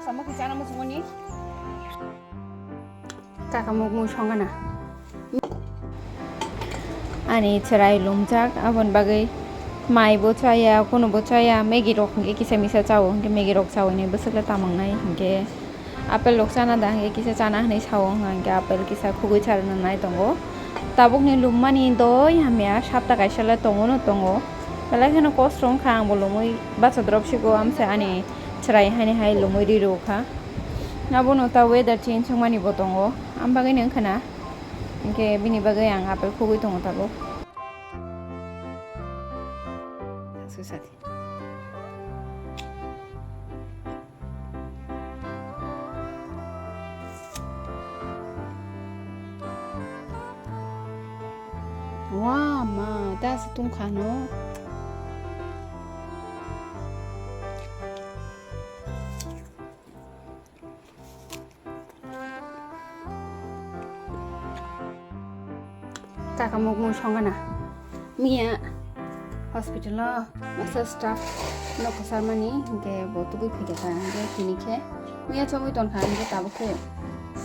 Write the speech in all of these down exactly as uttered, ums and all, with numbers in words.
Tamo khe chana muchungmani. Kaka mukmui songana. Ani chwrai lumjak, aboni bagwi mai bo chaya, kunu bo chaya, Maggie rok hinkhe kisa misa chao, hinkhe Maggie rok chawi ni bwswk le tamang nai, hinkhe apple rok chana da, hinkhe kisa chana hinwi sao, hinkhe apple kisa khugui charwna nai tongo. Tabuk ni lummani doi hamya, sapta kaisa le tongo no tongo, belai kheno kosto wngkha, ang bo lumui bacha drop sigo, amsa ani chwrai haini hai lumui ri rw kha. Abono ta weather change wngmani bo tongo, am bagwi no wngkha na. Hinkhe bini bagwi ang apple khugui tongo tabuk. Wa ma, ta se tungkha no. Kaka mukmui songana. Miya hospital o masa staff no kwcharmani hinkhe bo tubui phaikha ta hinkhe tini khe miya chongwi tongkha hinkhe tabuk khe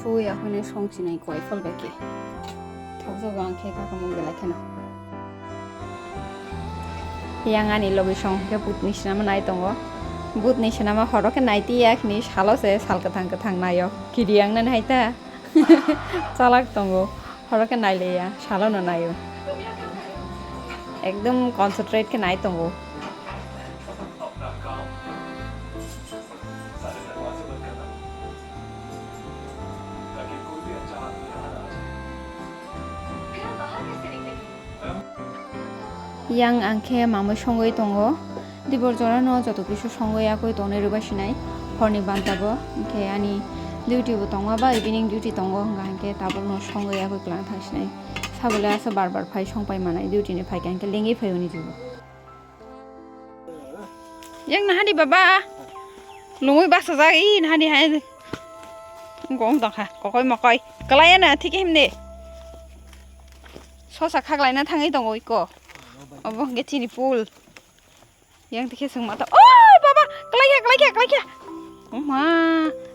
sui aphano songchinai koi phol bai khe. Thokjago ang khe kaka muk belai kheno. Yang ani logi song khe butni sinama nai tongo. Butni sinama horo khe nai tiya khini salo se sal kwthang kwthang naio. Kiri yang nani hai ta. Chalak tongo. Horo khe nai liya, salo no naio. Ekdom concentrate khe nai tongo. Yang ang khe mamwi songwi tongo. Dibor jora no joto kisu songwi yakwi tongnai rwbai sinai. Horni banta bo. Hinkhe ani duty bo tongma ba evening duty tongo. Hwnkha hinkhe tabuk no songwi yakwi kwlwng thang sinai. Sabole asa bar bar phai songpai manai duty ni phaikha hinkhe lengwi phai hwnwi jugo. Yang nahani baba. Lumui basa jagi nahani hai. Gong tongkha kokoi mokoi. Kalai ana thik himde. Sosa khaklaina thangwi tongo iko. Obo hwnkhe chini pul. Yang tikhe swngma ta. Oi baba, kalai kha, kalai kha, kalai kha. Oma,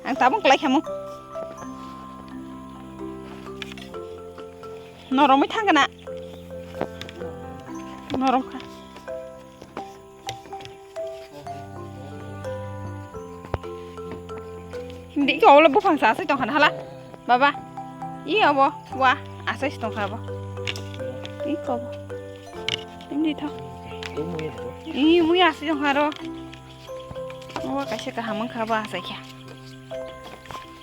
ang tabung kalai kha mo. Noromwi thang kana. Norom kha. Hindi ko ola buphang sa asai tong khan hala. Baba. I obo wa asai tong kha bo. I ko bo. Hindi tho. I mui asai tong kha ro. Wa kaisa kaham wng kha bo asai kha.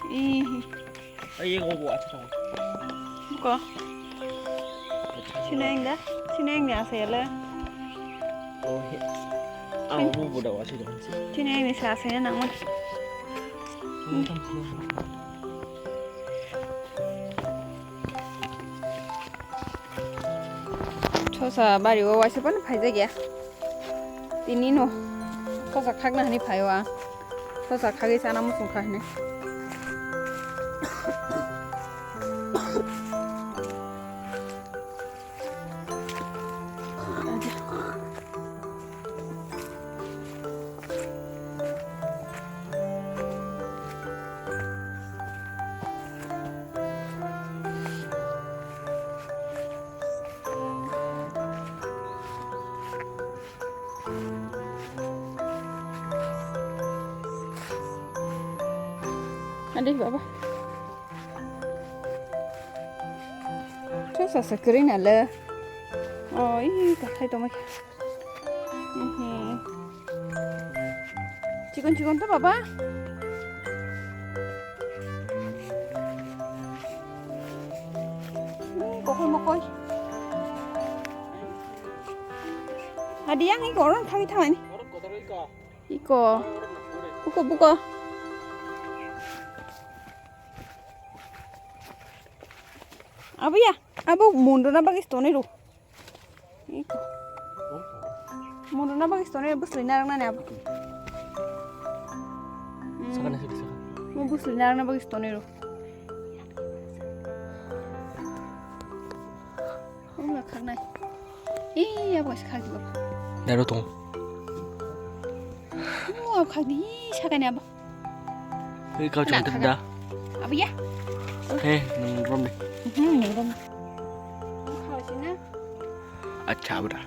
I. Ai, ego bo acha tong. Ko. Sino engda? Sino engda asa yala. Oh, he. Ah, bu bu da wasi dong. Sino engda sa asa ya nang. Sosa bari o waisa pan phai jagya. Tini no sosa khakna hani phai o ang. Sosa khagwi sana muchung kha hini. Adi baba. Sosa sa kwrwi na le. Oh, ih, kathai tongma khe. Mhm. Chikon chikon to baba. Hmm, kokoi mokoi. Adi yang iko orang thangwi thangani. Iko. Uko buko. Abu ya, abu mundu na bagis toni ru. Iko. Mundu na bagis toni ru, busli narang nani abu. Hmm. Sakana sidi saka. Mu busli narang na bagis toni ru. Wngla khaknai. Ee, abo kaisa khakdi baba. Daro tong. Oo, abo khakdi, ee, sakani abo. Hei, kau chwng tip da. Abiya. He, nung rom de. Hmm, nung rom. Kau sih na. Acha, abra.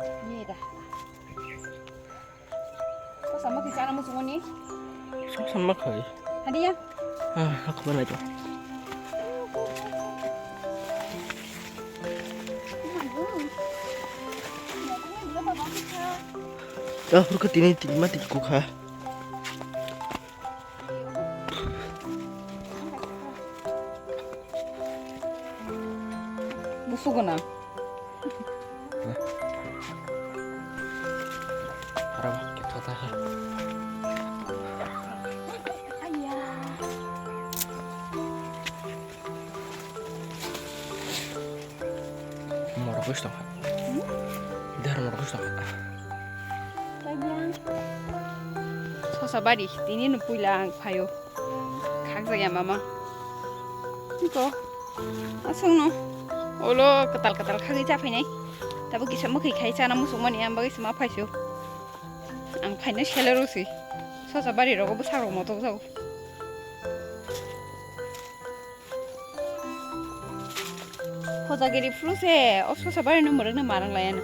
Ini dah. Kau sama kita nama semua ni. Sama kai. Hadiah. Ah, aku mana itu? Dah, aku tini tini mati kuka. Busu gana. Harap kita tahu. Morok wis tongkha. Dar morok wis tongkha. Sosa bari tini no puila ang phaio. Khakjak ya mama. Iko. Aswngno. Olo kwtal kwtal khagwi cha phainai. Tabuk kisa mwkhwi khai chana muchungmani ang bagwi se ma phaisu. Ang phaino sele rw si. Sosa bari rogo bwsarok motok jago. Hojagiri phuru se o sosa bari no mwrwk no marang laiya no.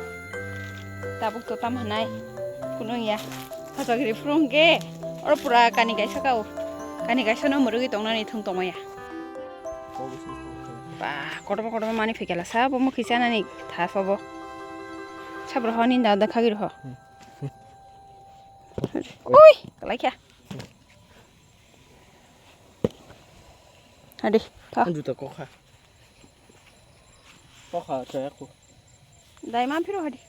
Tabuk to tam hanai. Kuno ya. Hojagiri phuru hwnkhe oro pura kani kaisa kao. Kani kaisa no mwrwgwi tongnani thung tongmaya. Ba, kotorma kotorma mani phikela sa bo mwkhwi chanani tha sobo. Sabra honi da da khagwi rw ho. Ui, kalai kha. Hadi, ta. Juta kokha. Kokha, saya aku. Dai man phiro hadi.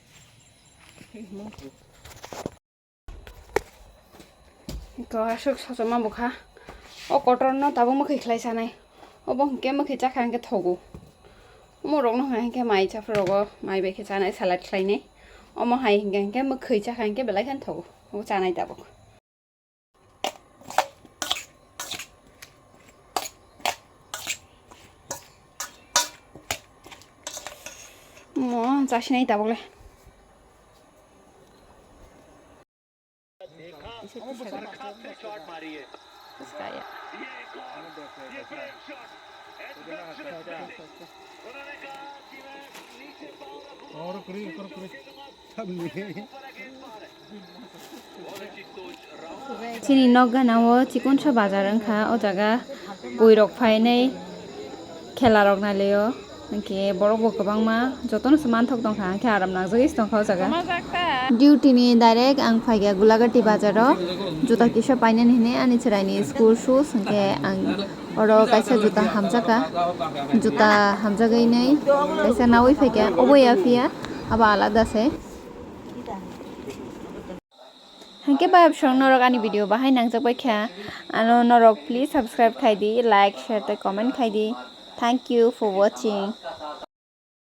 To aswk sochoma bwkha. O kotor no tabuk mwkhwi khlai sanai. Obo hwnkhe mwkhwi chakha hwnkhe thogo. Omo rok no hwnkhe mai chapra rogo mai bai khe chanai salad khlainai. Omo hai hwnkhe hwnkhe mwkhwi chakha hwnkhe belai khe thogo. Obo chanai tabuk. Mo chasinai tabuk le. Chini nok gana o chikonsa bazar wngkha, o jaga bwirok phainai khela rok nailaio, hwnkhe borok bo kwbangma jotono se manthok tongkha, hwnkhe aram nangjagwi se tongkha o jaga. Duty ni direct ang phaikha Gulagati bazar o, juta kisa painani hinwi ani chwraini school shoes, hwnkhe ang oro kaisa juta hamjakha, juta hamjagwi nai kaisa nawi phaikha, obo ya phiya abo alada se. Hwnkhe bai absong norok ani video bahai nangjak bai kha, ano norok please subscribe khai di, like, share tei comment khai di. Thank you for watching.